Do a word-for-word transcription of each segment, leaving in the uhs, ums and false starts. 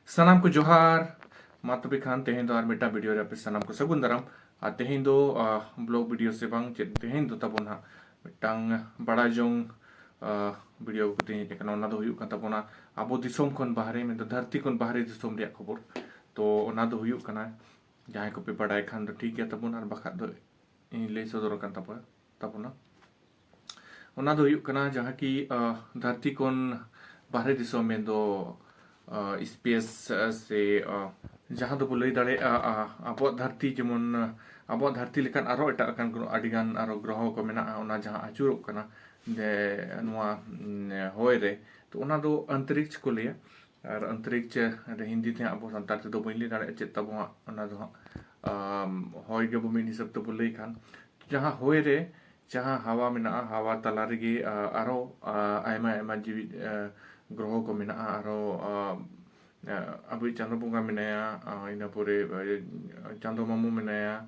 ᱥᱟᱱᱟᱢ ᱠᱚ ᱡᱚᱦᱟᱨ᱾ ᱢᱟ ᱛᱚᱵᱮ ᱠᱷᱟᱱ ᱛᱮᱦᱮᱧ ᱫᱚ ᱟᱨ ᱢᱤᱫᱴᱟᱝ ᱵᱷᱤᱰᱤᱭᱳ ᱨᱮ ᱟᱯᱮ ᱥᱟᱱᱟᱢ ᱠᱚ ᱥᱟᱹᱜᱩᱱ ᱫᱟᱨᱟᱢ᱾ ᱟᱨ ᱛᱮᱦᱮᱧ ᱫᱚ, ᱟᱦ, ᱵᱞᱚᱜ ᱵᱷᱤᱰᱤᱭᱳ ᱥᱮ ᱵᱟᱝ ᱪᱮᱫ, ᱛᱮᱦᱮᱧ ᱫᱚ ᱛᱟᱵᱚᱱ ᱦᱟᱸᱜ ᱢᱤᱫᱴᱟᱝ ᱵᱟᱲᱟᱭ ᱡᱚᱝ, ᱟᱦ, ᱵᱷᱤᱰᱤᱭᱳ ᱠᱚ ᱛᱮᱦᱮᱧ ᱦᱮᱡ ᱟᱠᱟᱱᱟ᱾ ᱚᱱᱟ ᱫᱚ ᱦᱩᱭᱩᱜ ᱠᱟᱱ ᱛᱟᱵᱚᱱᱟ ᱟᱵᱚ ᱫᱤᱥᱚᱢ ᱠᱷᱚᱱ ᱵᱟᱦᱨᱮ, ᱢᱮᱱᱫᱚ ᱫᱷᱟᱹᱨᱛᱤ ᱠᱷᱚᱱ ᱵᱟᱦᱨᱮ ᱫᱤᱥᱚᱢ ᱨᱮᱭᱟᱜ ᱠᱷᱚᱵᱚᱨ᱾ ᱛᱚ ᱚᱱᱟ ᱫᱚ ᱦᱩᱭᱩᱜ ᱠᱟᱱᱟ, ᱡᱟᱦᱟᱸᱭ ᱠᱚᱯᱮ ᱵᱟᱲᱟᱭ ᱠᱷᱟᱱ ᱫᱚ ᱴᱷᱤᱠ ᱜᱮᱭᱟ ᱛᱟᱵᱚᱱ, ᱟᱨ ᱵᱟᱠᱷᱟᱡ ᱫᱚ ᱤᱧ ᱞᱟᱹᱭ ᱥᱚᱫᱚᱨ ᱟᱠᱟᱱ ᱛᱟᱵᱚᱱᱟ, ᱛᱟᱵᱚᱱᱟ᱾ ᱚᱱᱟ ᱫᱚ ᱦᱩᱭᱩᱜ ᱠᱟᱱᱟ ᱡᱟᱦᱟᱸ ᱠᱤ, ᱟᱦ, ᱫᱷᱟᱹᱨᱛᱤ ᱠᱷᱚᱱ ᱵᱟᱦᱨᱮ ᱫᱤᱥᱚᱢ, ᱢᱮᱱᱫᱚ, ᱟᱦ, ᱥᱯᱮᱥ, ᱟᱦ, ᱥᱮ, ᱟᱦ, ᱡᱟᱦᱟᱸ ᱫᱚᱵᱚ ᱞᱟᱹᱭ ᱫᱟᱲᱮᱭᱟᱜᱼᱟ, ᱟᱦ, ᱟᱵᱚᱣᱟᱜ ᱫᱷᱟᱹᱨᱛᱤ ᱡᱮᱢᱚᱱ, ᱟᱦ, ᱟᱵᱚᱣᱟᱜ ᱫᱷᱟᱹᱨᱛᱤ ᱞᱮᱠᱟᱱ ᱟᱨᱚ ᱮᱴᱟᱜ ᱞᱮᱠᱟᱱ ᱜᱨᱚ-, ᱟᱹᱰᱤᱜᱟᱱ ᱟᱨᱚ ᱜᱨᱚᱦᱚ ᱠᱚ ᱢᱮᱱᱟᱜᱼᱟ, ᱚᱱᱟ ᱡᱟᱦᱟᱸ ᱟᱹᱪᱩᱨᱚᱜ ᱠᱟᱱᱟ, ᱡᱮ ᱱᱚᱣᱟ, ᱩᱢ, ᱦᱚᱭ ᱨᱮ, ᱛᱚ ᱚᱱᱟ ᱫᱚ ᱚᱱᱛᱚᱨᱤᱠᱥ ᱠᱚ ᱞᱟᱹᱭᱟ᱾ ᱟᱨ ᱚᱱᱛᱚᱨᱤᱠᱥ ᱨᱮ ᱦᱤᱱᱫᱤ ᱛᱮ ᱦᱟᱸᱜ ᱟᱵᱚ ᱥᱟᱱᱛᱟᱲ ᱛᱮᱫᱚ ᱵᱟᱹᱧ ᱞᱟᱹᱭ ᱫᱟᱲᱮᱭᱟᱜᱼᱟ ᱪᱮᱫ ᱛᱟᱵᱚ ᱦᱟᱸᱜ, ᱚᱱᱟ ᱫᱚ ᱦᱟᱸᱜ, ᱟᱢ, ᱦᱚᱭ ᱜᱮᱵᱚ ᱢᱤᱫ ᱦᱤᱥᱟᱹᱵ ᱛᱮᱵᱚ ᱞᱟᱹᱭ ᱠᱷᱟᱱ, ᱡᱟᱦᱟᱸ ᱦᱚᱭ ᱨᱮ ᱡᱟᱦᱟᱸ ᱦᱟᱣᱟ ᱢᱮᱱᱟᱜᱼᱟ, ᱦᱟᱣᱟ ᱛᱟᱞᱟ ᱨᱮᱜᱮ, ᱟ, ᱟᱨᱚ, ᱟ, ᱟᱭᱢᱟ ᱟᱭᱢᱟ ᱡᱤᱣᱤ, ᱟ, ᱜᱨᱚᱦᱚ ᱠᱚ ᱢᱮᱱᱟᱜᱼᱟ, ᱟᱨᱚ, ᱟ, ᱟ, ᱟᱵᱚᱭᱤᱡ ᱪᱟᱸᱫᱳ ᱵᱚᱸᱜᱟ ᱢᱮᱱᱟᱭᱟ, ᱟ, ᱤᱱᱟᱹ ᱯᱚᱨᱮ, ᱟ, ᱪᱟᱸᱫᱳ ᱢᱟᱢᱩ ᱢᱮᱱᱟᱭᱟ,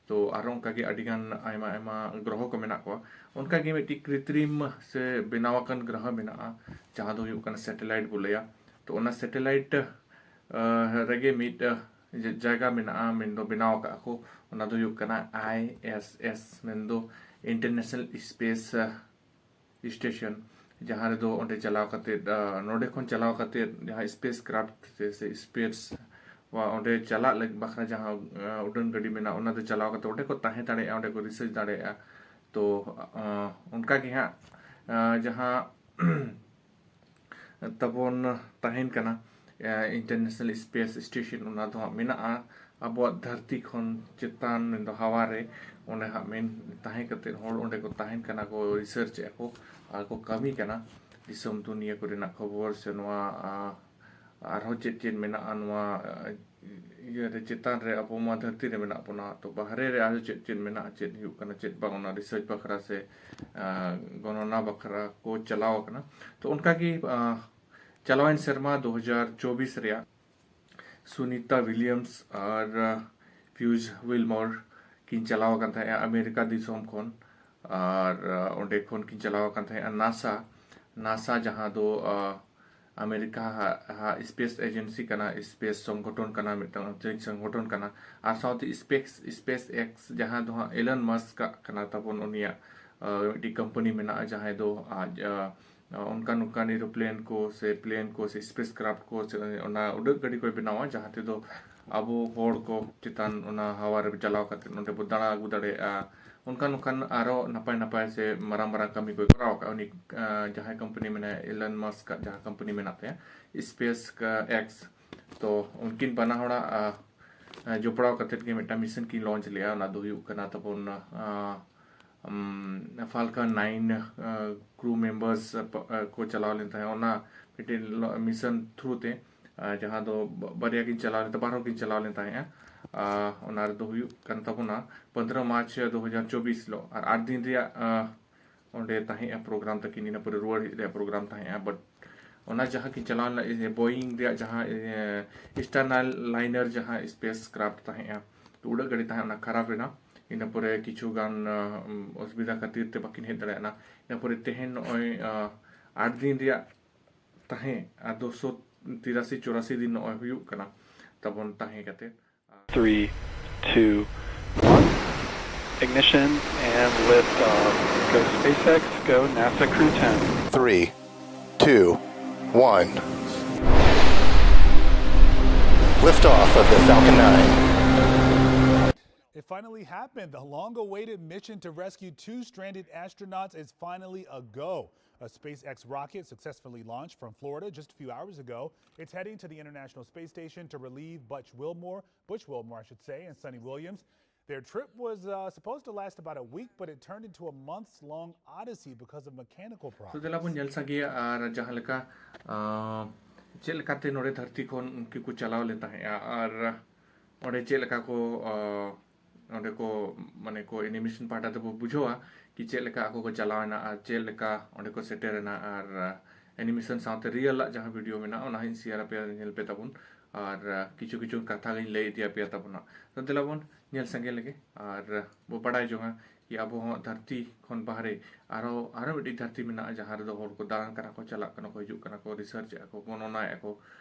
ᱛᱚ ᱟᱨᱚ ᱚᱱᱠᱟᱜᱮ ᱟᱹᱰᱤᱜᱟᱱ ᱟᱭᱢᱟ ᱟᱭᱢᱟ ᱜᱨᱚᱦᱚ ᱠᱚ ᱢᱮᱱᱟᱜ ᱠᱚᱣᱟ᱾ ᱚᱱᱠᱟᱜᱮ ᱢᱤᱫᱴᱤᱡ ᱠᱨᱤᱛᱨᱤᱢ ᱥᱮ ᱵᱮᱱᱟᱣ ᱟᱠᱟᱱ ᱜᱨᱚᱦᱚ ᱢᱮᱱᱟᱜᱼᱟ, ᱡᱟᱦᱟᱸ ᱫᱚ ᱦᱩᱭᱩᱜ ᱠᱟᱱᱟ ᱥᱮᱴᱮᱞᱟᱭᱤᱴ ᱵᱚ ᱞᱟᱹᱭᱟ᱾ ᱛᱚ ᱚᱱᱟ ᱥᱮᱴᱮᱞᱟᱭᱤᱴ, ᱟ, ᱨᱮᱜᱮ ᱢᱤᱫ, ᱟ, ᱡᱟ-, ᱡᱟᱭᱜᱟ ᱢᱮᱱᱟᱜᱼᱟ, ᱢᱮᱱᱫᱚ ᱵᱮᱱᱟᱣ ᱟᱠᱟᱫ ᱠᱚ, ᱚᱱᱟ ᱫᱚ ᱦᱩᱭᱩᱜ ᱠᱟᱱᱟ ᱟᱭ ᱮᱥ ᱮᱥ, ᱢᱮᱱᱫᱚ ᱤᱱᱴᱟᱨᱱᱮᱥᱱᱟᱞ ᱥᱯᱮᱥ, ᱟ, ᱥᱴᱮᱥᱚᱱ, ᱡᱟᱦᱟᱸ ᱨᱮᱫᱚ ᱚᱸᱰᱮ ᱪᱟᱞᱟᱣ ᱠᱟᱛᱮᱫ, ᱟ, ᱱᱚᱰᱮ ᱠᱷᱚᱱ ᱪᱟᱞᱟᱣ ᱠᱟᱛᱮᱫ ᱡᱟᱦᱟᱸ ᱥᱯᱮᱥ ᱠᱨᱟᱯᱷᱴ ᱥᱮ, ᱥᱮ ᱥᱯᱮᱥ ᱚᱸᱰᱮ ᱪᱟᱞᱟᱜ ᱞᱟᱹᱜᱤᱫ ᱵᱟᱠᱷᱨᱟ ᱡᱟᱦᱟᱸ, ᱟ, ᱩᱰᱟᱹᱱ ᱜᱟᱹᱰᱤ ᱢᱮᱱᱟᱜᱼᱟ, ᱚᱱᱟ ᱫᱚ ᱪᱟᱞᱟᱣ ᱠᱟᱛᱮᱫ ᱚᱸᱰᱮ ᱠᱚ ᱛᱟᱦᱮᱸ ᱫᱟᱲᱮᱭᱟᱜᱼᱟ, ᱚᱸᱰᱮ ᱠᱚ ᱨᱤᱥᱟᱨᱪ ᱫᱟᱲᱮᱭᱟᱜᱼᱟ᱾ ᱛᱚ, ᱟ, ᱚᱱᱠᱟ ᱜᱮ ᱦᱟᱸᱜ, ᱟ, ᱡᱟᱦᱟᱸ ᱛᱟᱵᱚᱱ ᱛᱟᱦᱮᱱ ᱠᱟᱱᱟ, ᱮ, ᱤᱱᱴᱟᱨᱱᱮᱥᱱᱟᱞ ᱥᱯᱮᱥ ᱥᱴᱮᱥᱚᱱ, ᱚᱱᱟ ᱫᱚ ᱦᱟᱸᱜ ᱢᱮᱱᱟᱜᱼᱟ ᱟᱵᱚᱣᱟᱜ ᱫᱷᱟᱹᱨᱛᱤ ᱠᱷᱚᱱ ᱪᱮᱛᱟᱱ, ᱢᱮᱱᱫᱚ ᱦᱟᱣᱟ ᱨᱮ᱾ ᱚᱸᱰᱮ ᱦᱟᱸᱜ ᱢᱮᱱ ᱛᱟᱦᱮᱸ ᱠᱟᱛᱮᱫ ᱦᱚᱲ ᱚᱸᱰᱮ ᱠᱚ ᱛᱟᱦᱮᱱ ᱠᱟᱱᱟ, ᱠᱚ ᱨᱤᱥᱟᱨᱪ ᱮᱫᱼᱟ ᱠᱚ ᱟᱨ ᱠᱚ ᱠᱟᱹᱢᱤ ᱠᱟᱱᱟ ᱫᱤᱥᱚᱢ ᱫᱩᱱᱤᱭᱟᱹ ᱠᱚᱨᱮᱱᱟᱜ ᱠᱷᱚᱵᱚᱨ ᱥᱮ ᱱᱚᱣᱟ, ᱟ, ᱟᱨᱦᱚᱸ ᱪᱮᱫ ᱪᱮᱫ ᱢᱮᱱᱟᱜᱼᱟ ᱱᱚᱣᱟ, ᱟ, ᱤᱭᱟᱹ ᱨᱮ, ᱪᱮᱛᱟᱱ ᱨᱮ, ᱟᱵᱚ ᱢᱟ ᱫᱷᱟᱹᱨᱛᱤ ᱨᱮ ᱢᱮᱱᱟᱜ ᱵᱚᱱᱟ, ᱛᱚ ᱵᱟᱦᱨᱮ ᱨᱮ ᱟᱨᱦᱚᱸ ᱪᱮᱫ ᱪᱮᱫ ᱢᱮᱱᱟᱜᱼᱟ, ᱪᱮᱫ ᱦᱩᱭᱩᱜ ᱠᱟᱱᱟ, ᱪᱮᱫ ᱵᱟᱝ, ᱚᱱᱟ ᱨᱤᱥᱟᱨᱪ ᱵᱟᱠᱷᱨᱟ ᱥᱮ, ᱟ, ᱜᱚᱱᱚᱱᱟ ᱵᱟᱠᱷᱨᱟ ᱠᱚ ᱪᱟᱞᱟᱣ ᱟᱠᱟᱱᱟ᱾ ᱛᱚ ᱚᱱᱠᱟᱜᱮ, ᱟ, ᱪᱟᱞᱟᱣᱮᱱ ᱥᱮᱨᱢᱟ ᱫᱩ ᱦᱟᱡᱟᱨ ᱪᱚᱵᱵᱤᱥ ᱨᱮᱭᱟᱜ ᱥᱩᱱᱤᱛᱟ ᱣᱤᱞᱤᱭᱟᱢᱥ ᱟᱨ, ᱟ, ᱯᱤᱭᱩᱥ ᱣᱤᱞᱢᱚᱨ ᱠᱤᱱ ᱪᱟᱞᱟᱣ ᱟᱠᱟᱱ ᱛᱟᱦᱮᱸᱜᱼᱟ ᱟᱢᱮᱨᱤᱠᱟ ᱫᱤᱥᱚᱢ ᱠᱷᱚᱱ᱾ ᱟᱨ, ᱟ, ᱚᱸᱰᱮ ᱠᱷᱚᱱ ᱠᱤᱱ ᱪᱟᱞᱟᱣ ᱟᱠᱟᱱ ᱛᱟᱦᱮᱸᱜᱼᱟ ᱱᱟᱥᱟ, ᱱᱟᱥᱟ ᱡᱟᱦᱟᱸ ᱫᱚ, ᱟ, ᱟᱢᱮᱨᱤᱠᱟ ᱦᱟᱜ, ᱦᱟᱜ ᱥᱯᱮᱥ ᱮᱡᱮᱱᱥᱤ ᱠᱟᱱᱟ, ᱥᱯᱮᱥ ᱥᱚᱝᱜᱚᱴᱷᱚᱱ ᱠᱟᱱᱟ, ᱢᱤᱫᱴᱟᱝ ᱟᱱᱛᱚᱨᱤᱠ ᱥᱚᱝᱜᱚᱴᱷᱚᱱ ᱠᱟᱱᱟ᱾ ᱟᱨ ᱥᱟᱶᱛᱮ ᱥᱯᱮᱥ, ᱥᱯᱮᱥ ᱮᱠᱥ, ᱡᱟᱦᱟᱸ ᱫᱚ ᱦᱟᱸᱜ ᱮᱞᱚᱱ ᱢᱟᱥᱠ ᱟᱜ ᱠᱟᱱᱟ ᱛᱟᱵᱚᱱ, ᱩᱱᱤᱭᱟᱜ ᱟᱸ, ᱢᱤᱫᱴᱤᱡ ᱠᱳᱢᱯᱟᱱᱤ ᱢᱮᱱᱟᱜᱼᱟ, ᱡᱟᱦᱟᱸᱭ ᱫᱚ ᱟᱡ ᱟᱸ, ᱚᱱᱠᱟᱱ ᱚᱱᱠᱟᱱ ᱮᱨᱳᱯᱞᱮᱱ ᱠᱚ ᱥᱮ ᱯᱞᱮᱱ ᱠᱚ ᱥᱮ ᱥᱯᱮᱥ ᱠᱨᱟᱯᱴ ᱠᱚ ᱥᱮ ᱚᱱᱟ ᱩᱰᱟᱹᱜ ᱜᱟᱹᱰᱤ ᱠᱚᱭ ᱵᱮᱱᱟᱣᱟ, ᱡᱟᱦᱟᱸ ᱛᱮᱫᱚ ᱟᱵᱚ ᱦᱚᱲ ᱠᱚ ᱪᱮᱛᱟᱱ ᱚᱱᱟ ᱦᱟᱣᱟ ᱨᱮ ᱪᱟᱞᱟᱣ ᱠᱟᱛᱮ ᱚᱸᱰᱮ ᱵᱚ ᱫᱟᱬᱟ ᱟᱹᱜᱩ ᱫᱟᱲᱮᱭᱟᱜᱼᱟ᱾ ᱚᱱᱠᱟᱱ ᱚᱱᱠᱟᱱ ᱟᱨᱚ ᱱᱟᱯᱟᱭ ᱱᱟᱯᱟᱭ ᱥᱮ ᱢᱟᱨᱟᱝ ᱢᱟᱨᱟᱝ ᱠᱟᱹᱢᱤ ᱠᱚᱭ ᱠᱚᱨᱟᱣ ᱟᱠᱟᱫᱼᱟ᱾ ᱩᱱᱤ ᱟᱸ, ᱡᱟᱦᱟᱸᱭ ᱠᱳᱢᱯᱟᱱᱤ ᱢᱮᱱᱟᱭᱟ, ᱮᱞᱚᱱ ᱢᱟᱥᱠ ᱟᱜ ᱡᱟᱦᱟᱸ ᱠᱳᱢᱯᱟᱱᱤ ᱢᱮᱱᱟᱜ ᱛᱟᱭᱟ, ᱥᱯᱮᱥ ᱮᱠᱥ, ᱛᱚ ᱩᱱᱠᱤᱱ ᱵᱟᱱᱟ ᱦᱚᱲᱟᱜ ᱟᱸ, ᱡᱚᱯᱲᱟᱣ ᱠᱟᱛᱮᱫ ᱜᱮ ᱢᱤᱫᱴᱟᱝ ᱢᱤᱥᱚᱱ ᱠᱤᱱ ᱞᱚᱧᱪ ᱞᱮᱜᱼᱟ᱾ ᱚᱱᱟ ᱫᱚ ᱦᱩᱭᱩᱜ ᱠᱟᱱᱟ ᱛᱟᱵᱚᱱ ᱟᱸ, ᱩᱢ, ᱯᱷᱟᱞᱠᱚᱱ ᱱᱟᱭᱤᱱ, ᱟᱸ, ᱠᱨᱩ ᱢᱮᱢᱵᱟᱨᱥ, ᱟᱸ, ᱠᱚ ᱪᱟᱞᱟᱣ ᱞᱮᱱ ᱛᱟᱦᱮᱸᱫ ᱚᱱᱟ ᱢᱤᱫᱴᱮᱱ ᱞᱚ-, ᱢᱤᱥᱚᱱ ᱛᱷᱨᱩ ᱛᱮ, ᱟᱸ, ᱡᱟᱦᱟᱸ ᱫᱚ ᱵᱟ-, ᱵᱟᱨᱭᱟ ᱠᱤᱱ ᱪᱟᱞᱟᱣ ᱞᱮᱱ ᱛᱟᱦᱮᱸᱫ, ᱵᱟᱨ ᱦᱚᱲ ᱠᱤᱱ ᱪᱟᱞᱟᱣ ᱞᱮᱱ ᱛᱟᱦᱮᱸᱫᱼᱟ᱾ ᱟᱸ, ᱚᱱᱟ ᱨᱮᱫᱚ ᱦᱩᱭᱩᱜ ᱠᱟᱱ ᱛᱟᱵᱚᱱᱟ ᱯᱚᱱᱫᱽᱨᱚ ᱢᱟᱨᱪ ᱫᱩ ᱦᱟᱡᱟᱨ ᱪᱚᱵᱵᱤᱥ ᱦᱤᱞᱳᱜ, ᱟᱨ ᱟᱴ ᱫᱤᱱ ᱨᱮᱭᱟᱜ, ᱟᱸ, ᱚᱸᱰᱮ ᱛᱟᱦᱮᱸᱜᱼᱟ ᱯᱨᱳᱜᱨᱟᱢ ᱛᱟᱹᱠᱤᱱ, ᱤᱱᱟᱹ ᱯᱚᱨᱮ ᱨᱩᱣᱟᱹᱲ ᱦᱮᱡ ᱨᱮᱭᱟᱜ ᱯᱨᱳᱜᱨᱟᱢ ᱛᱟᱦᱮᱸᱜᱼᱟ᱾ But ᱚᱱᱟ ᱡᱟᱦᱟᱸ ᱠᱤᱱ ᱪᱟᱞᱟᱣ ᱞᱮᱱᱟ, ᱤᱭᱟᱹ, ᱵᱳᱭᱤᱝ ᱨᱮᱭᱟᱜ ᱡᱟᱦᱟᱸ, ᱤᱭᱟᱹ, ᱥᱴᱟᱨᱞᱟᱭᱱᱟᱨ ᱡᱟᱦᱟᱸ ᱥᱯᱮᱥ ᱠᱨᱟᱯᱴ ᱛᱟᱦᱮᱸᱜᱼᱟ, ᱛᱚ ᱩᱰᱟᱹᱜ ᱜᱟᱹᱰᱤ ᱛᱟᱦᱮᱸ, ᱚᱱᱟ ᱠᱷᱟᱨᱟᱯ ᱮᱱᱟ᱾ ᱤᱱᱟᱹ ᱯᱚᱨᱮ ᱠᱤᱪᱷᱩ ᱜᱟᱱ, ᱟᱸ, ᱚᱥᱩᱵᱤᱫᱷᱟ ᱠᱷᱟᱹᱛᱤᱨ ᱛᱮ ᱵᱟᱹᱠᱤᱱ ᱦᱮᱡ ᱫᱟᱲᱮᱭᱟᱜᱼᱟ᱾ ᱤᱱᱟᱹ ᱯᱚᱨᱮ ᱛᱮᱦᱮᱧ ᱱᱚᱜᱼᱚᱭ, ᱟᱸ, ᱟᱴ ᱫᱤᱱ ᱨᱮᱭᱟᱜ ᱛᱟᱦᱮᱸ, ᱟᱨ ᱫᱩᱥᱚ ᱛᱤᱨᱟᱥᱤ ᱪᱚᱨᱟᱥᱤ ᱫᱤᱱ ᱱᱚᱜᱼᱚᱭ ᱦᱩᱭᱩᱜ ᱠᱟᱱᱟ ᱛᱟᱵᱚᱱ ᱛᱟᱦᱮᱸ ᱠᱟᱛᱮ᱾ Three, two, one. Ignition and liftoff. Go SpaceX, go NASA Crew ten. Three, two, one. Liftoff of the Falcon nine. It finally happened. The long-awaited mission to rescue two stranded astronauts is finally a go. A SpaceX rocket successfully launched from Florida just a few hours ago. It's heading to the International Space Station to relieve Butch Wilmore, Butch Wilmore, I should say, and Suni Williams. Their trip was uh, supposed to last about a week, but it turned into a months-long odyssey because of mechanical problems. ᱛᱚ ᱫᱮᱞᱟ ᱵᱚᱱ ᱧᱮᱞ ᱥᱟᱸᱜᱮᱭᱟ ᱟᱨ ᱡᱟᱦᱟᱸ ᱞᱮᱠᱟ, ᱟᱸ, ᱪᱮᱫ ᱞᱮᱠᱟᱛᱮ ᱱᱚᱰᱮ ᱫᱷᱟᱹᱨᱛᱤ ᱠᱷᱚᱱ ᱩᱱᱠᱩ ᱠᱚ ᱪᱟᱞᱟᱣ ᱞᱮᱱ ᱛᱟᱦᱮᱸᱜᱼᱟ ᱟᱨ ᱚᱸᱰᱮ ᱪᱮᱫ ᱞᱮᱠᱟ ᱠᱚ, ᱟᱸ, ᱚᱸᱰᱮ ᱠᱚ, ᱢᱟᱱᱮ ᱠᱚ ᱮᱱᱤᱢᱮᱥᱚᱱ ᱯᱟᱦᱴᱟ ᱛᱮᱵᱚ ᱵᱩᱡᱷᱟᱹᱣᱟ ᱠᱤ ᱪᱮᱫ ᱞᱮᱠᱟ ᱟᱠᱚ ᱠᱚ ᱪᱟᱞᱟᱣ ᱮᱱᱟ ᱟᱨ ᱪᱮᱫ ᱞᱮᱠᱟ ᱚᱸᱰᱮ ᱠᱚ ᱥᱮᱴᱮᱨ ᱮᱱᱟ᱾ ᱟᱨ, ᱟᱸ, ᱮᱱᱤᱢᱮᱥᱚᱱ ᱥᱟᱶᱛᱮ ᱨᱤᱭᱮᱞ ᱟᱜ ᱡᱟᱦᱟᱸ ᱵᱷᱤᱰᱤᱭᱳ ᱢᱮᱱᱟᱜᱼᱟ, ᱚᱱᱟ ᱦᱚᱸᱧ ᱥᱮᱭᱟᱨ ᱟᱯᱮᱭᱟ, ᱧᱮᱞ ᱯᱮ ᱛᱟᱵᱚᱱ᱾ ᱟᱨ, ᱟᱸ, ᱠᱤᱪᱷᱩ ᱠᱤᱪᱷᱩ ᱠᱟᱛᱷᱟ ᱜᱤᱧ ᱞᱟᱹᱭ ᱤᱫᱤ ᱟᱯᱮᱭᱟ ᱛᱟᱵᱚᱱᱟ᱾ ᱛᱚ ᱫᱮᱞᱟ ᱵᱚᱱ ᱧᱮᱞ ᱥᱟᱸᱜᱮ ᱞᱮᱜᱮ ᱟᱨ, ᱟᱸ, ᱵᱚ ᱵᱟᱰᱟᱭ ᱡᱚᱝᱟ ᱠᱤ ᱟᱵᱚ ᱦᱚᱸ ᱫᱷᱟᱹᱨᱛᱤ ᱠᱷᱚᱱ ᱵᱟᱦᱨᱮ ᱟᱨᱚ, ᱟᱨᱚ ᱢᱤᱫᱴᱤᱡ ᱫᱷᱟᱹᱨᱛᱤ ᱢᱮᱱᱟᱜᱼᱟ, ᱡᱟᱦᱟᱸ ᱨᱮᱫᱚ ᱦᱚᱲ ᱠᱚ ᱫᱟᱬᱟᱱ ᱠᱟᱱᱟ ᱠᱚ, ᱪᱟᱞᱟᱜ ᱠᱟᱱᱟ ᱠᱚ, ᱦᱤᱡᱩᱜ ᱠᱟᱱᱟ ᱠᱚ, ᱨᱤᱥᱟᱨᱪ ᱮᱫᱼᱟ ᱠᱚ, ᱵᱚᱨᱱᱚᱱᱟᱭᱮᱫᱼᱟ ᱠᱚ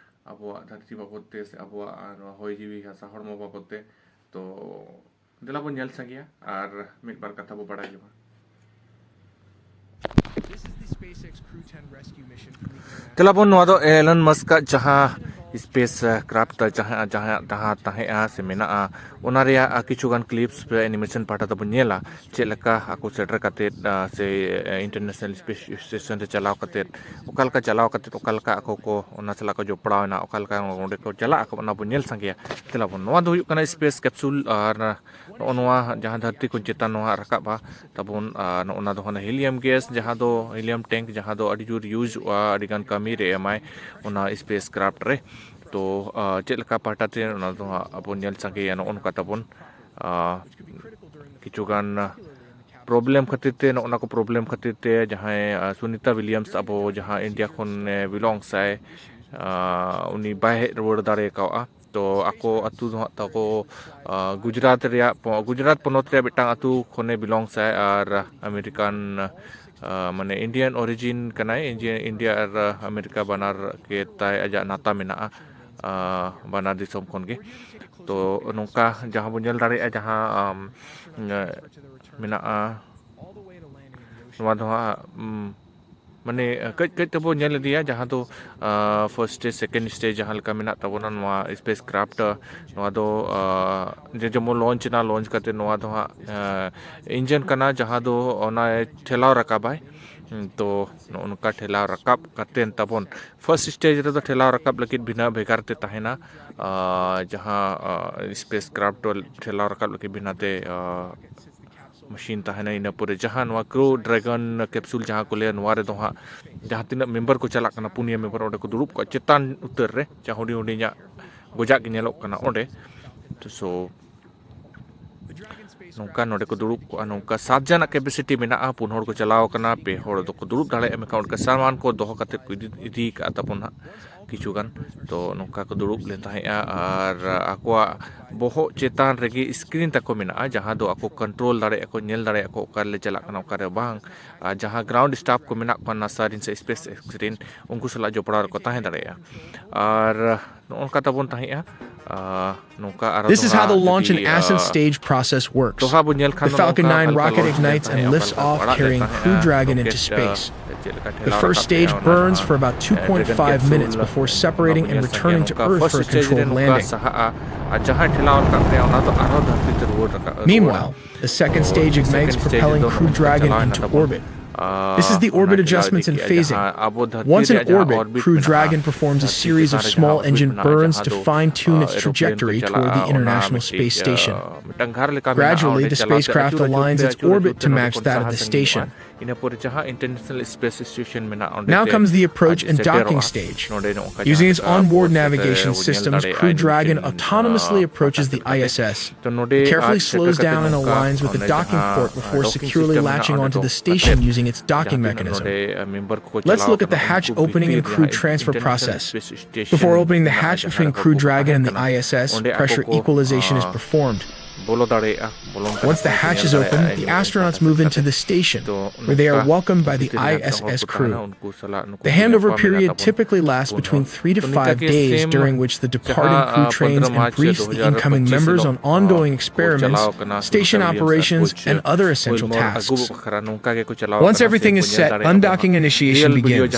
ᱟᱵᱚᱣᱟᱜ ᱫᱷᱟᱹᱨᱛᱤ ᱵᱟᱵᱚᱫ ᱛᱮ, ᱥᱮ ᱟᱵᱚᱣᱟᱜ, ᱟᱨ, ᱱᱚᱣᱟ ᱦᱚᱭ ᱡᱤᱣᱤ ᱦᱟᱥᱟ ᱦᱚᱲᱢᱚ ᱵᱟᱵᱚᱫ ᱛᱮ᱾ ᱛᱚ ᱫᱮᱞᱟ ᱵᱚᱱ ᱧᱮᱞ ᱥᱟᱸᱜᱮᱭᱟ ᱟᱨ ᱢᱤᱫ ᱵᱟᱨ ᱠᱟᱛᱷᱟ ᱵᱚ ᱵᱟᱲᱟᱭ ᱡᱚᱝᱟ᱾ This is the SpaceX Crew ten rescue mission from the International. ᱛᱮᱞᱟ ᱵᱚᱱ, ᱱᱚᱣᱟ ᱫᱚ ᱮᱞᱚᱱ ᱢᱟᱥᱠ ᱟᱜ ᱡᱟᱦᱟᱸ ᱥᱯᱮᱥ ᱠᱨᱟᱯᱴ ᱡᱟᱦᱟᱸ, ᱡᱟᱦᱟᱸ, ᱡᱟᱦᱟᱸ ᱛᱟᱦᱮᱸᱜᱼᱟ ᱥᱮ ᱢᱮᱱᱟᱜᱼᱟ, ᱚᱱᱟ ᱨᱮᱭᱟᱜ, ᱟ, ᱠᱤᱪᱷᱩ ᱜᱟᱱ ᱠᱞᱤᱯᱥ ᱥᱮ ᱮᱱᱤᱢᱮᱥᱚᱱ ᱯᱟᱦᱴᱟ ᱛᱮᱵᱚᱱ ᱧᱮᱞᱟ, ᱪᱮᱫ ᱞᱮᱠᱟ ᱟᱠᱚ ᱥᱮᱴᱮᱨ ᱠᱟᱛᱮᱫ, ᱟ, ᱥᱮ, ᱮ, ᱤᱱᱴᱟᱨᱱᱮᱥᱱᱟᱞ ᱥᱯᱮᱥ ᱥᱴᱮᱥᱚᱱ ᱨᱮ ᱪᱟᱞᱟᱣ ᱠᱟᱛᱮᱫ, ᱚᱠᱟ ᱞᱮᱠᱟ ᱪᱟᱞᱟᱣ ᱠᱟᱛᱮᱫ, ᱚᱠᱟ ᱞᱮᱠᱟ ᱟᱠᱚ ᱠᱚ ᱚᱱᱟ ᱥᱟᱞᱟᱜ ᱠᱚ ᱡᱚᱯᱲᱟᱣ ᱮᱱᱟ, ᱚᱠᱟ ᱞᱮᱠᱟ ᱚᱸᱰᱮ ᱠᱚ ᱪᱟᱞᱟᱜ ᱟᱠᱚ, ᱚᱱᱟ ᱵᱚᱱ ᱧᱮᱞ ᱥᱟᱸᱜᱮᱭᱟ᱾ ᱛᱮᱞᱟ ᱵᱚᱱ, ᱱᱚᱣᱟ ᱫᱚ ᱦᱩᱭᱩᱜ ᱠᱟᱱᱟ ᱥᱯᱮᱥ ᱠᱮᱯᱥᱩᱞ, ᱟᱨ ᱱᱚᱜᱼᱚ ᱱᱚᱣᱟ ᱡᱟᱦᱟᱸ ᱫᱷᱟᱹᱨᱛᱤ ᱠᱷᱚᱱ ᱪᱮᱛᱟᱱ ᱱᱚᱣᱟ ᱨᱟᱠᱟᱵᱼᱟ ᱛᱟᱵᱚᱱ, ᱟᱨ ᱱᱚᱜᱼᱚ ᱱᱟ ᱫᱚ ᱦᱟᱱᱟ ᱦᱤᱞᱤᱭᱟᱢ ᱜᱮᱥ, ᱡᱟᱦᱟᱸ ᱫᱚ ᱦᱤᱞᱤᱭᱟᱢ ᱴᱮᱝᱠ, ᱡᱟᱦᱟᱸ ᱫᱚ ᱟᱹᱰᱤ ᱡᱳᱨ ᱤᱭᱩᱡᱽᱚᱜᱼᱟ, ᱟᱹᱰᱤᱜᱟᱱ ᱠᱟᱹᱢᱤ ᱨᱮ ᱮᱢᱟᱭ ᱚᱱᱟ ᱥᱯᱮᱥ ᱠᱨᱟᱯᱴ ᱨᱮ᱾ ᱛᱚ, ᱟ, ᱪᱮᱫ ᱞᱮᱠᱟ ᱯᱟᱦᱴᱟ ᱛᱮ, ᱚᱱᱟ ᱫᱚ ᱦᱟᱸᱜ ᱟᱵᱚ ᱧᱮᱞ ᱥᱟᱸᱜᱮᱭᱟ᱾ ᱱᱚᱜᱼᱚ ᱱᱚᱝᱠᱟ ᱛᱟᱵᱚᱱ, ᱟ, ᱠᱤᱪᱷᱩ ᱜᱟᱱ, ᱟ, ᱯᱨᱚᱵᱞᱮᱢ ᱠᱷᱟᱹᱛᱤᱨ ᱛᱮ, ᱱᱚᱜᱼᱚ ᱱᱟ ᱠᱚ ᱯᱨᱚᱵᱞᱮᱢ ᱠᱷᱟᱹᱛᱤᱨ ᱛᱮ ᱡᱟᱦᱟᱸᱭ, ᱟ, ᱥᱩᱱᱤᱛᱟ ᱩᱭᱞᱤᱭᱟᱢᱥ, ᱟᱵᱚ ᱡᱟᱦᱟᱸ ᱤᱱᱰᱤᱭᱟ ᱠᱷᱚᱱ, ᱮ, ᱵᱤᱞᱚᱝᱥ ᱟᱭ, ᱟ, ᱩᱱᱤ ᱵᱟᱭ ᱦᱮᱡ ᱨᱩᱣᱟᱹᱲ ᱫᱟᱲᱮ ᱠᱟᱣᱜᱼᱟ᱾ ᱛᱚ ᱟᱠᱚ ᱟᱹᱛᱩ ᱫᱚ ᱦᱟᱸᱜ ᱛᱟᱠᱚ, ᱟ, ᱜᱩᱡᱽᱨᱟᱴ ᱨᱮᱭᱟᱜ ᱯᱚ-, ᱜᱩᱡᱽᱨᱟᱴ ᱯᱚᱱᱚᱛ ᱨᱮᱭᱟᱜ ᱢᱤᱫᱴᱟᱝ ᱟᱹᱛᱩ ᱠᱷᱚᱱᱮ ᱵᱤᱞᱚᱝᱥ ᱟᱭ, ᱟᱨ ᱟᱢᱮᱨᱤᱠᱟᱱ, ᱟ, ᱢᱟᱱᱮ ᱤᱱᱰᱤᱭᱟᱱ ᱚᱨᱤᱡᱤᱱ ᱠᱟᱱᱟᱭ, ᱤᱱᱰᱤᱭᱟ, ᱤᱱᱰᱤᱭᱟ ᱟᱨ ᱟᱢᱮᱨᱤᱠᱟ ᱵᱟᱱᱟᱨ ᱜᱮ ᱛᱟᱭ ᱟᱡᱟᱜ ᱱᱟᱛᱟ ᱢᱮᱱᱟᱜᱼᱟ, ᱟ, ᱵᱟᱱᱟᱨ ᱫᱤᱥᱚᱢ ᱠᱷᱚᱱ ᱜᱮ᱾ ᱛᱚ ᱱᱚᱝᱠᱟ ᱡᱟᱦᱟᱸ ᱵᱚᱱ ᱧᱮᱞ ᱫᱟᱲᱮᱭᱟᱜᱼᱟ, ᱡᱟᱦᱟᱸ, ᱟᱢ, ᱮ, ᱢᱮᱱᱟᱜᱼᱟ, ᱱᱚᱣᱟ ᱫᱚ ᱦᱟᱸᱜ, ᱩᱢ, ᱢᱟᱱᱮ, ᱠᱟᱹᱡ ᱠᱟᱹᱡ ᱛᱮᱵᱚ ᱧᱮᱞ ᱤᱫᱤᱭᱟ, ᱡᱟᱦᱟᱸ ᱫᱚ, ᱟ, ᱯᱷᱟᱨᱥᱴ ᱥᱴᱮᱡᱽ, ᱥᱮᱠᱮᱱᱰ ᱥᱴᱮᱡᱽ ᱡᱟᱦᱟᱸ ᱞᱮᱠᱟ ᱢᱮᱱᱟᱜ ᱛᱟᱵᱚᱱᱟ ᱱᱚᱣᱟ ᱥᱯᱮᱥ ᱠᱨᱟᱯᱴ, ᱱᱚᱣᱟ ᱫᱚ, ᱟ, ᱡᱮ ᱡᱮᱢᱚᱱ ᱞᱚᱧᱪ ᱮᱱᱟ, ᱞᱚᱧᱪ ᱠᱟᱛᱮ ᱱᱚᱣᱟ ᱫᱚ ᱦᱟᱸᱜ, ᱟ, ᱤᱧᱡᱤᱱ ᱠᱟᱱᱟ, ᱡᱟᱦᱟᱸ ᱫᱚ ᱚᱱᱟᱭ ᱴᱷᱮᱞᱟᱣ ᱨᱟᱠᱟᱵᱟᱭ᱾ ᱦᱩᱸ, ᱛᱚ ᱱᱚᱜᱼᱚ ᱱᱚᱝᱠᱟ ᱴᱷᱮᱞᱟᱣ ᱨᱟᱠᱟᱵ ᱠᱟᱛᱮ ᱛᱟᱵᱚᱱ ᱯᱷᱟᱨᱥᱴ ᱥᱴᱮᱡᱽ ᱨᱮᱫᱚ ᱴᱷᱮᱞᱟᱣ ᱨᱟᱠᱟᱵ ᱞᱟᱹᱜᱤᱫ ᱵᱷᱤᱱᱟᱹ ᱵᱷᱮᱜᱟᱨ ᱛᱮ ᱛᱟᱦᱮᱱᱟ, ᱟ, ᱡᱟᱦᱟᱸ, ᱟ, ᱥᱯᱮᱥ ᱠᱨᱟᱯᱴ ᱴᱷᱮᱞᱟᱣ ᱨᱟᱠᱟᱵ ᱞᱟᱹᱜᱤᱫ ᱵᱷᱤᱱᱟᱹ ᱛᱮ, ᱟ, ᱢᱮᱥᱤᱱ ᱛᱟᱦᱮᱱᱟ᱾ ᱤᱱᱟᱹ ᱯᱚᱨᱮ ᱡᱟᱦᱟᱸ ᱱᱚᱣᱟ ᱠᱨᱩ ᱰᱨᱟᱜᱚᱱ ᱠᱮᱯᱥᱩᱞ ᱡᱟᱦᱟᱸ ᱠᱚ ᱞᱟᱹᱭᱟ, ᱱᱚᱣᱟ ᱨᱮᱫᱚ ᱦᱟᱸᱜ ᱡᱟᱦᱟᱸ ᱛᱤᱱᱟᱹᱜ ᱢᱮᱢᱵᱟᱨ ᱠᱚ ᱪᱟᱞᱟᱜ ᱠᱟᱱᱟ, ᱯᱩᱱᱭᱟᱹ ᱢᱮᱢᱵᱟᱨ ᱚᱸᱰᱮ ᱠᱚ ᱫᱩᱲᱩᱵ ᱠᱚᱜᱼᱟ ᱪᱮᱛᱟᱱ ᱩᱛᱟᱹᱨ ᱨᱮ, ᱡᱟᱦᱟᱸ ᱦᱩᱰᱤᱧ ᱦᱩᱰᱤᱧᱟᱜ ᱜᱚᱡᱟᱜ ᱜᱮ ᱧᱮᱞᱚᱜ ᱠᱟᱱᱟ ᱚᱸᱰᱮ᱾ ᱛᱚ, so, ᱱᱚᱝᱠᱟ ᱱᱚᱰᱮ ᱠᱚ ᱫᱩᱲᱩᱵ ᱠᱚᱜᱼᱟ, ᱱᱚᱝᱠᱟ ᱥᱟᱛ ᱡᱚᱱᱟᱜ ᱠᱮᱯᱮᱥᱤᱴᱤ ᱢᱮᱱᱟᱜᱼᱟ, ᱯᱩᱱ ᱦᱚᱲ ᱠᱚ ᱪᱟᱞᱟᱣ ᱠᱟᱱᱟ, ᱯᱮ ᱦᱚᱲ ᱫᱚᱠᱚ ᱫᱩᱲᱩᱵ ᱫᱟᱲᱮᱭᱟᱜᱼᱟ, ᱢᱮᱱᱠᱷᱟᱱ ᱚᱱᱠᱟ ᱥᱟᱢᱟᱱ ᱠᱚ ᱫᱚᱦᱚ ᱠᱟᱛᱮ ᱠᱚ ᱤᱫᱤ, ᱤᱫᱤ ᱠᱟᱜᱼᱟ ᱛᱟᱵᱚᱱ ᱦᱟᱸᱜ᱾ ᱠᱤᱪᱷᱩ ᱜᱟᱱ᱾ ᱛᱚ ᱱᱚᱝᱠᱟ ᱠᱚ ᱫᱩᱲᱩᱵ ᱞᱮᱱ ᱛᱟᱦᱮᱸᱜᱼᱟ ᱟᱨ ᱟᱠᱚᱣᱟᱜ ᱵᱚᱦᱚᱜ ᱪᱮᱛᱟᱱ ᱨᱮᱜᱮ screen ᱛᱟᱠᱚ ᱢᱮᱱᱟᱜᱼᱟ, ᱡᱟᱦᱟᱸ ᱫᱚ ᱟᱠᱚ control ᱫᱟᱲᱮᱭᱟᱜᱼᱟ ᱠᱚ, ᱧᱮᱞ ᱫᱟᱲᱮᱭᱟᱜᱼᱟ ᱠᱚ ᱚᱠᱟᱨᱮ ᱪᱟᱞᱟᱜ ᱠᱟᱱᱟ ᱚᱠᱟᱨᱮ ᱵᱟᱝ᱾ ᱟᱨ ᱡᱟᱦᱟᱸ ground staff ᱠᱚ ᱢᱮᱱᱟᱜ ᱠᱚᱣᱟ NASA ᱨᱮᱱ ᱥᱮ SpaceX ᱨᱮᱱ, ᱩᱱᱠᱩ ᱥᱟᱞᱟᱜ ᱡᱚᱯᱲᱟᱣ ᱨᱮᱠᱚ ᱛᱟᱦᱮᱸ ᱫᱟᱲᱮᱭᱟᱜᱼᱟ᱾ ᱟᱨ ᱱᱚᱜᱼᱚ ᱱᱚᱝᱠᱟ ᱛᱟᱵᱚᱱ ᱛᱟᱦᱮᱸᱜᱼᱟ᱾ ᱟᱨ ᱱᱚᱝᱠᱟ ᱟᱨᱚ This is how the launch and ascent stage process works. The Falcon nine rocket ignites and lifts off, carrying Crew Dragon into space. The first stage burns for about two point five minutes before separating and returning to Earth for a controlled landing. Meanwhile, the second stage ignites, propelling Crew Dragon into orbit. This is the orbit adjustments and phasing. Once in orbit, Crew Dragon performs a series of small engine burns to fine-tune its trajectory toward the International Space Station. Gradually, the spacecraft aligns its orbit to match that of the station. Now comes the approach and docking stage. Using its onboard navigation systems, Crew Dragon autonomously approaches the ISS. It carefully slows down and aligns with the docking port before securely latching onto the station using its docking mechanism. Let's look at the hatch opening and crew transfer process. Before opening the hatch between Crew Dragon and the ISS, pressure equalization is performed. Once the hatch is open, the astronauts move into the station, where they are welcomed by the ISS crew. The handover period typically lasts between three to five days, during which the departing crew trains and briefs the incoming members on ongoing experiments, station operations, and other essential tasks. Once everything is set, undocking initiation begins.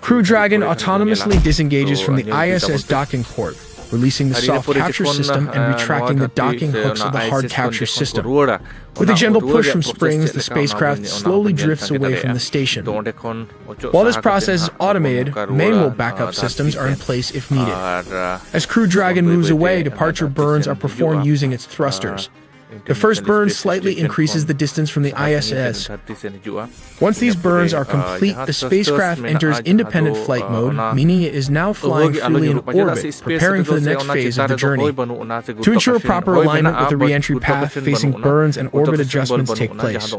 Crew Dragon autonomously disengages from the ISS docking port, releasing the soft capture system and retracting the docking hooks of the hard capture system. With a gentle push from springs, the spacecraft slowly drifts away from the station. While this process is automated, manual backup systems are in place if needed. As Crew Dragon moves away, departure burns are performed using its thrusters. The first burn slightly increases the distance from the I S S. Once these burns are complete, the spacecraft enters independent flight mode, meaning it is now flying freely in orbit, preparing for the next phase of the journey. To ensure proper alignment with the re-entry path, phasing burns and orbit adjustments take place.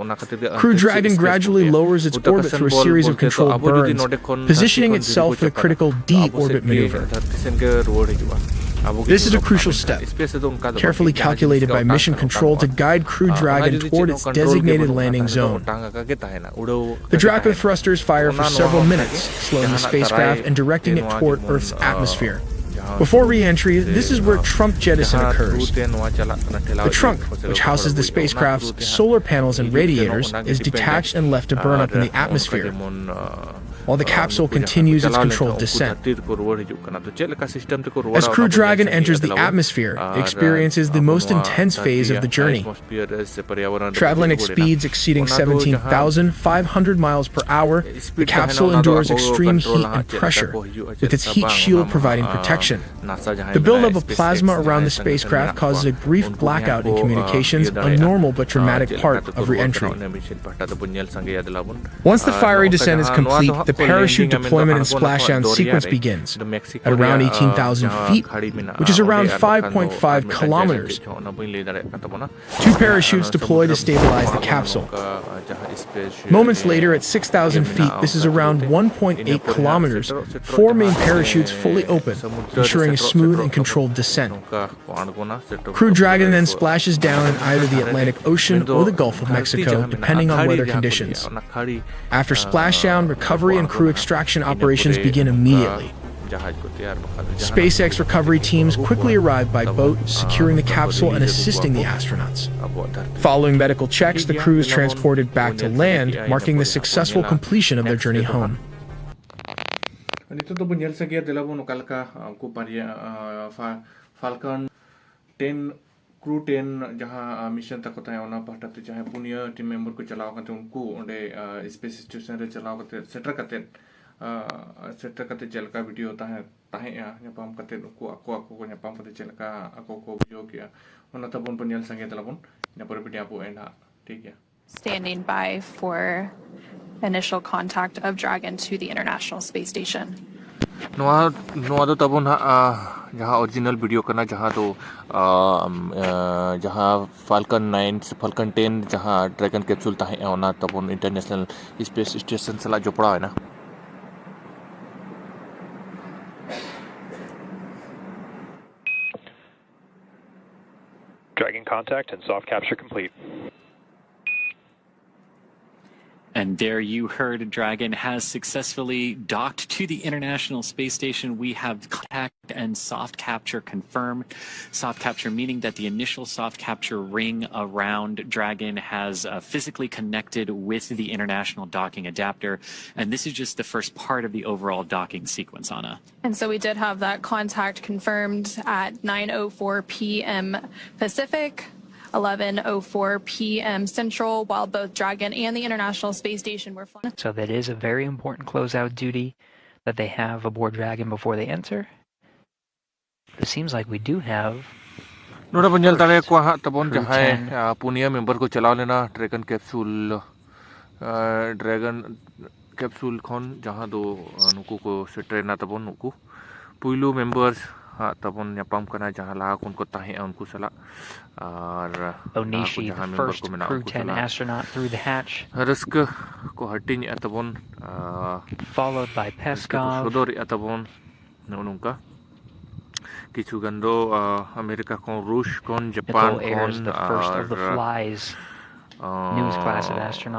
Crew Dragon gradually lowers its orbit through a series of controlled burns, positioning itself for the critical deorbit maneuver. This is a crucial step, carefully calculated by mission control to guide Crew Dragon toward its designated landing zone. The Draco thrusters fire for several minutes, slowing the spacecraft and directing it toward Earth's atmosphere. Before re-entry, this is where trunk jettison occurs. The trunk, which houses the spacecraft's solar panels and radiators, is detached and left to burn up in the atmosphere, while the capsule continues its controlled descent. As Crew Dragon enters the atmosphere, it experiences the most intense phase of the journey. Traveling at speeds exceeding seventeen thousand five hundred miles per hour, the capsule endures extreme heat and pressure, with its heat shield providing protection. The buildup of plasma around the spacecraft causes a brief blackout in communications, a normal but dramatic part of re-entry. Once the fiery descent is complete, the parachute deployment and splashdown sequence begins at around eighteen thousand feet, which is around five point five kilometers. Two parachutes deploy to stabilize the capsule. Moments later, at six thousand feet, this is around one point eight kilometers, four main parachutes fully open, ensuring a smooth and controlled descent. Crew Dragon then splashes down in either the Atlantic Ocean or the Gulf of Mexico, depending on weather conditions. After splashdown, recovery and crew extraction operations begin immediately. SpaceX recovery teams quickly arrive by boat, securing the capsule and assisting the astronauts. Following medical checks, the crew is transported back to land, marking the successful completion of their journey home. ᱱᱤᱛᱚᱜ ᱫᱚᱵᱚᱱ ᱧᱮᱞ ᱥᱟᱸᱜᱮᱭᱟ, ᱫᱮᱞᱟ ᱵᱚᱱ ᱚᱠᱟ ᱞᱮᱠᱟ ᱩᱱᱠᱩ ᱵᱟᱨᱭᱟ ᱯᱷᱟᱞᱠᱚᱱ ᱴᱮᱱ ᱠᱨᱩ ᱴᱮᱱ ᱡᱟᱦᱟᱸ ᱢᱤᱥᱚᱱ ᱛᱟᱠᱚ ᱛᱟᱦᱮᱸ, ᱚᱱᱟ ᱯᱟᱦᱴᱟ ᱛᱮ ᱡᱟᱦᱟᱸᱭ ᱯᱩᱱᱭᱟᱹ ᱴᱤᱢ ᱢᱮᱢᱵᱟᱨ ᱠᱚ ᱪᱟᱞᱟᱣ ᱠᱟᱛᱮ ᱩᱱᱠᱩ ᱚᱸᱰᱮ ᱥᱯᱮᱥ ᱥᱴᱮᱥᱚᱱ ᱨᱮ ᱪᱟᱞᱟᱣ ᱠᱟᱛᱮ ᱥᱮᱴᱮᱨ ᱠᱟᱛᱮ ᱥᱮᱴᱮᱨ ᱠᱟᱛᱮ ᱪᱮᱫ ᱞᱮᱠᱟ ᱵᱷᱤᱰᱤᱭᱳ ᱛᱟᱦᱮᱸ ᱛᱟᱦᱮᱸᱜᱼᱟ, ᱧᱟᱯᱟᱢ ᱠᱟᱛᱮ ᱩᱱᱠᱩ ᱟᱠᱚ ᱟᱠᱚ ᱠᱚ ᱧᱟᱯᱟᱢ ᱠᱟᱛᱮ ᱪᱮᱫ ᱞᱮᱠᱟ ᱟᱠᱚ ᱠᱚ ᱵᱩᱡᱷᱟᱹᱣ ᱠᱮᱜᱼᱟ, ᱚᱱᱟ ᱛᱟᱵᱚᱱ ᱵᱚᱱ ᱧᱮᱞ ᱥᱟᱸᱜᱮ ᱛᱟᱞᱟᱵᱚᱱ᱾ ᱤᱱᱟᱹ ᱯᱚᱨᱮ ᱵᱷᱤᱰᱤᱭᱳ ᱟᱵᱚ ᱮᱱ ᱦᱟᱸᱜ, ᱴᱷᱤᱠ ᱜᱮᱭᱟ᱾ Standing by for initial contact of Dragon to the International Space Station. ᱱᱚᱣᱟ ᱱᱚᱣᱟ ᱫᱚ ᱛᱟᱵᱚᱱ ᱦᱟᱸᱜ, ᱟ, ᱡᱟᱦᱟᱸ ᱚᱨᱤᱡᱤᱱᱟᱞ ᱵᱷᱤᱰᱤᱭᱳ ᱠᱟᱱᱟ, ᱡᱟᱦᱟᱸ ᱫᱚ, ᱟ, ᱟᱢ, ᱟ, ᱡᱟᱦᱟᱸ ᱯᱷᱟᱞᱠᱚᱱ ᱱᱟᱭᱤᱱ ᱥᱮ ᱯᱷᱟᱞᱠᱚᱱ ᱴᱮᱱ ᱡᱟᱦᱟᱸ ᱰᱨᱟᱜᱚᱱ ᱠᱮᱯᱥᱩᱞ ᱛᱟᱦᱮᱸᱜᱼᱟ, ᱚᱱᱟ ᱛᱟᱵᱚᱱ ᱤᱱᱴᱟᱨᱱᱮᱥᱱᱟᱞ ᱥᱯᱮᱥ ᱥᱴᱮᱥᱚᱱ ᱥᱟᱞᱟᱜ ᱡᱚᱯᱲᱟᱣ ᱮᱱᱟ᱾ Dragon contact and soft capture complete. And there you heard Dragon has successfully docked to the International Space Station. We have contact and soft capture confirmed. Soft capture meaning that the initial soft capture ring around Dragon has, uh, physically connected with the International Docking Adapter. And this is just the first part of the overall docking sequence, Anna. And so we did have that contact confirmed at nine oh four p.m. Pacific, eleven oh four p.m. Central, while both Dragon and the International Space Station were flying. So that is a very important closeout duty that they have aboard Dragon before they enter. It seems like we do have ᱱᱚᱰᱮ ᱵᱚᱱ ᱧᱮᱞ ᱫᱟᱲᱮᱭᱟᱠᱚᱣᱟ ᱦᱟᱸᱜ ᱛᱟᱵᱚᱱ ᱡᱟᱦᱟᱸᱭ, ᱟ, ᱯᱩᱱᱭᱟᱹ member ᱠᱚ ᱪᱟᱞᱟᱣ ᱞᱮᱱᱟ ᱰᱨᱟᱜᱚᱱ ᱠᱮᱯᱥᱩᱞ, ᱟ, ᱰᱨᱟᱜᱚᱱ ᱠᱮᱯᱥᱩᱞ ᱠᱷᱚᱱ, ᱡᱟᱦᱟᱸ ᱫᱚ, ᱟ, ᱱᱩᱠᱩ ᱠᱚ ᱥᱮᱴᱮᱨᱮᱱᱟ ᱛᱟᱵᱚᱱ, ᱱᱩᱠᱩ ᱯᱩᱭᱞᱩ ᱢᱮᱢᱵᱟᱨ ᱦᱟᱸᱜ ᱛᱟᱵᱚᱱ ᱧᱟᱯᱟᱢ ᱠᱟᱱᱟ, ᱡᱟᱦᱟᱸ ᱞᱟᱦᱟ ᱠᱷᱚᱱ ᱠᱚ ᱛᱟᱦᱮᱸᱜᱼᱟ ᱩᱱᱠᱩ ᱥᱟᱞᱟᱜ, ᱟᱨ ᱞᱟᱦᱟ ᱠᱚ ᱡᱟᱦᱟᱸ ᱢᱮᱢᱵᱟᱨ ᱠᱚ ᱢᱮᱱᱟᱜ ᱩᱱᱠᱩ ᱥᱟᱞᱟᱜ ᱨᱟᱹᱥᱠᱟᱹ ᱠᱚ ᱦᱟᱹᱴᱤᱧᱮᱜᱼᱟ ᱛᱟᱵᱚᱱ, ᱟ, ᱨᱟᱹᱥᱠᱟᱹ ᱠᱚ ᱥᱚᱫᱚᱨᱮᱜᱼᱟ ᱛᱟᱵᱚᱱ᱾ ᱱᱚᱜᱼᱚ ᱱᱚᱝᱠᱟ ᱠᱤᱪᱷᱩ ᱜᱟᱱ ᱫᱚ, ᱟ, ᱟᱢᱮᱨᱤᱠᱟ ᱠᱷᱚᱱ, ᱨᱩᱥ ᱠᱷᱚᱱ, ᱡᱟᱯᱟᱱ ᱠᱷᱚᱱ, ᱟᱨ, ᱟ,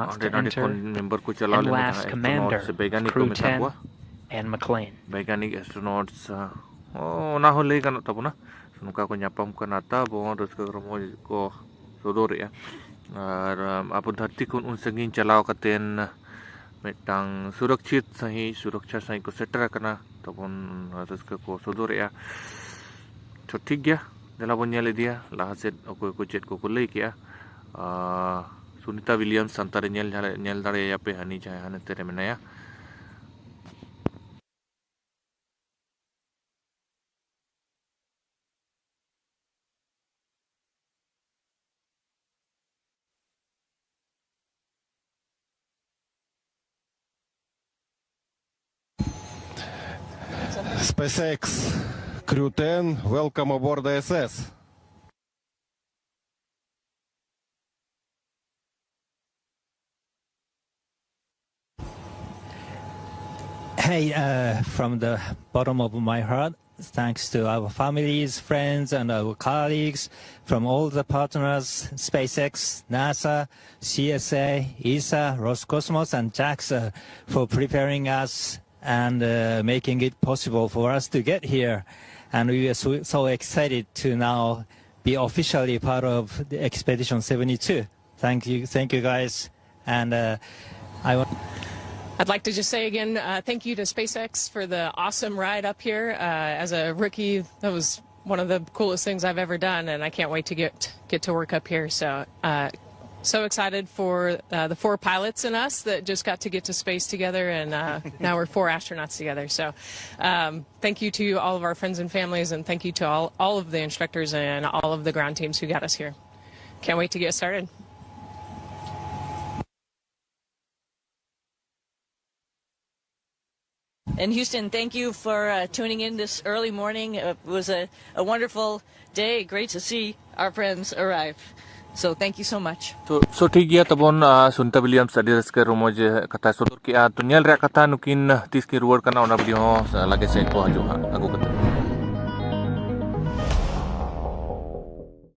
ᱦᱟᱸᱰᱮ ᱱᱟᱰᱮ ᱠᱷᱚᱱ ᱢᱮᱢᱵᱟᱨ ᱠᱚ ᱪᱟᱞᱟᱣ ᱞᱮᱱᱟ, ᱡᱟᱦᱟᱸ ᱮᱥᱴᱨᱳᱱᱚᱴ ᱥᱮ ᱵᱮᱭᱜᱟᱱᱤᱠ ᱠᱚ ᱢᱮᱛᱟ ᱠᱚᱣᱟ᱾ ᱵᱮᱭᱜᱟᱱᱤᱠ ᱮᱥᱴᱨᱳᱱᱚᱴᱥ, ᱚ, ᱚᱱᱟ ᱦᱚᱸ ᱞᱟᱹᱭ ᱜᱟᱱᱚᱜ ᱛᱟᱵᱚᱱᱟ᱾ ᱱᱚᱝᱠᱟ ᱠᱚ ᱧᱟᱯᱟᱢ ᱠᱟᱱᱟ, ᱛᱟᱵᱚᱱ ᱨᱟᱹᱥᱠᱟᱹ ᱨᱚᱢᱚᱡᱽ ᱠᱚ ᱥᱚᱫᱚᱨᱮᱜᱼᱟ᱾ ᱟᱨ, ᱟᱢ, ᱟᱵᱚ ᱫᱷᱟᱹᱨᱛᱤ ᱠᱷᱚᱱ ᱩᱱ ᱥᱟᱺᱜᱤᱧ ᱪᱟᱞᱟᱣ ᱠᱟᱛᱮᱱ ᱢᱤᱫᱴᱟᱝ ᱥᱩᱨᱚᱠᱪᱷᱤᱛ ᱥᱟᱺᱦᱤᱡ, ᱥᱩᱨᱚᱠᱪᱷᱟ ᱥᱟᱺᱦᱤᱡ ᱠᱚ ᱥᱮᱴᱮᱨ ᱟᱠᱟᱱᱟ, ᱛᱟᱵᱚᱱ ᱨᱟᱹᱥᱠᱟᱹ ᱠᱚ ᱥᱚᱫᱚᱨᱮᱜᱼᱟ᱾ ᱛᱚ, ᱴᱷᱤᱠ ᱜᱮᱭᱟ, ᱫᱮᱞᱟ ᱵᱚᱱ ᱧᱮᱞ ᱤᱫᱤᱭᱟ ᱞᱟᱦᱟ ᱥᱮᱫ ᱚᱠᱚᱭ ᱠᱚ ᱪᱮᱫ ᱠᱚᱠᱚ ᱞᱟᱹᱭ ᱠᱮᱜᱼᱟ᱾ ᱟᱨ ᱥᱩᱱᱤᱛᱟ ᱩᱭᱞᱤᱭᱟᱢᱥ ᱥᱟᱱᱛᱟᱲ ᱨᱮ ᱧᱮᱞ ᱫᱟᱲᱮ-, ᱧᱮᱞ ᱫᱟᱲᱮᱭᱟᱭᱟ ᱯᱮ, ᱦᱟᱹᱱᱤ ᱡᱟᱦᱟᱸᱭ ᱦᱟᱱᱮ ᱛᱮᱨᱮ ᱢᱮᱱᱟᱭᱟ᱾ SpaceX Crew ten, welcome aboard the S S. Hey, uh, from the bottom of my heart, thanks to our families, friends, and our colleagues from all the partners, SpaceX, NASA, C S A, ESA, Roscosmos, and JAXA for preparing us and uh, making it possible for us to get here. And we are so, so excited to now be officially part of the Expedition seventy-two. Thank you, thank you guys. And uh, I want I'd like to just say again, uh, thank you to SpaceX for the awesome ride up here. Uh, as a rookie, that was one of the coolest things I've ever done, and I can't wait to get get to work up here. So, uh, so excited for uh, the four pilots and us that just got to get to space together, and uh, now we're four astronauts together. So, um, thank you to all of our friends and families, and thank you to all all of the instructors and all of the ground teams who got us here. Can't wait to get started. And Houston, thank you for uh, tuning in this early morning. It was a, a wonderful day. Great to see our friends arrive. So thank you so much. ᱛᱚ ᱥᱚ ᱴᱷᱤᱠ ᱜᱮᱭᱟ ᱛᱟᱵᱚᱱ᱾ ᱟᱨ ᱥᱩᱱᱤᱛᱟ ᱣᱤᱞᱤᱭᱟᱢᱥ ᱟᱹᱰᱤ ᱨᱟᱹᱥᱠᱟᱹ ᱨᱚᱢᱚᱡᱽ ᱠᱟᱛᱷᱟᱭ ᱥᱚᱫᱚᱨ ᱠᱮᱜᱼᱟ᱾ ᱛᱚ ᱧᱮᱞ ᱨᱮᱭᱟᱜ ᱠᱟᱛᱷᱟ ᱱᱩᱠᱤᱱ ᱛᱤᱥ ᱠᱤᱱ ᱨᱩᱣᱟᱹᱲ ᱠᱟᱱᱟ, ᱚᱱᱟ ᱵᱷᱤᱰᱤᱭᱳ ᱦᱚᱸ ᱞᱟᱜᱮ ᱥᱮᱫ ᱠᱚ ᱦᱤᱡᱩᱜᱼᱟ ᱦᱟᱸᱜ ᱟᱹᱜᱩ ᱠᱟᱛᱮ᱾